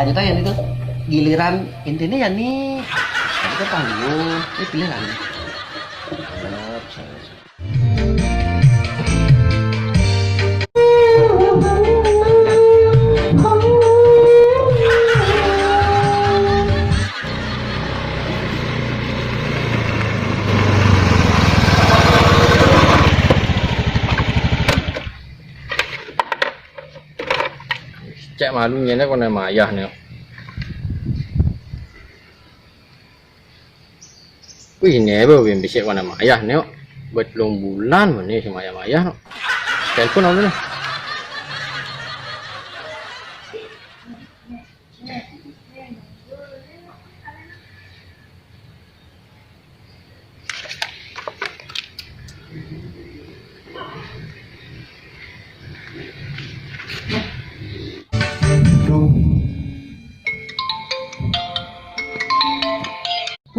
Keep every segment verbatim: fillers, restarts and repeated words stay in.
Kita ya itu giliran intinya ya nih. Kita panggung, ini pilih lagi. Cek malu nyene kono mayah ne. Wih, ne be win bisik kono mayah ne. Bet telung bulan mene si mayah-mayah no. Telepon dulu ne.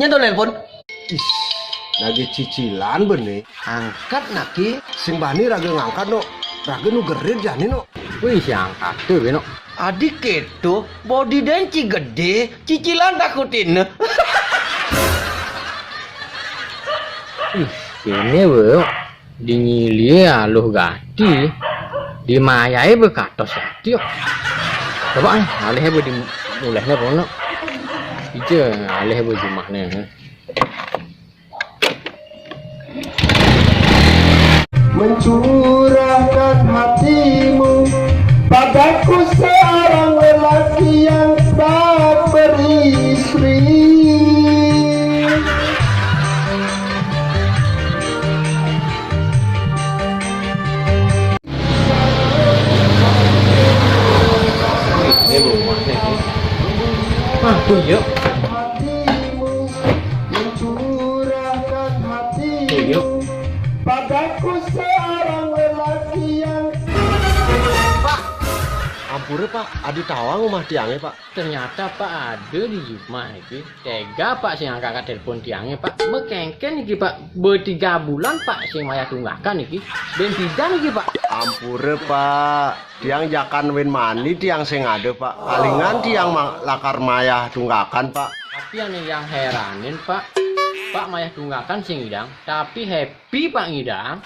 Nya to nelpon. Is, lagi cicilan bene. Angkat naki. Sing bani raga ngangkat no. Raga nu gerit jani no. Wih, si angkat tuh beno. Adi keto, bodi den ci gede, cicilan takutin. Ih, kene we. Dinyili aluh gati, dimayahe be katos gati. Coba eh, alih be di mulehne kono. Ije alih be jumahne. Mencurahkan hatimu padaku seorang lelaki yang tak beristri. Ini rumahnya nih. Wah, tuh yuk. Tuh yuk. Padaku seorang lelaki yang Pak, ampure Pak, adi tawang rumah tiange Pak. Ternyata Pak ada di rumah iki. Tega Pak sing angkat telepon tiange Pak. Mekengken iki Pak. Be tiga bulan Pak sing mayah tunggakan iki. Ben pidan iki Pak. Ampure Pak, tiang jakan win mani tiang sing ada Pak. Palingan tiang ma- lakar mayah tunggakan Pak. Tapi ane yang heranin Pak, Pak mayah tunggakan sing idang, tapi happy Pak ngidang.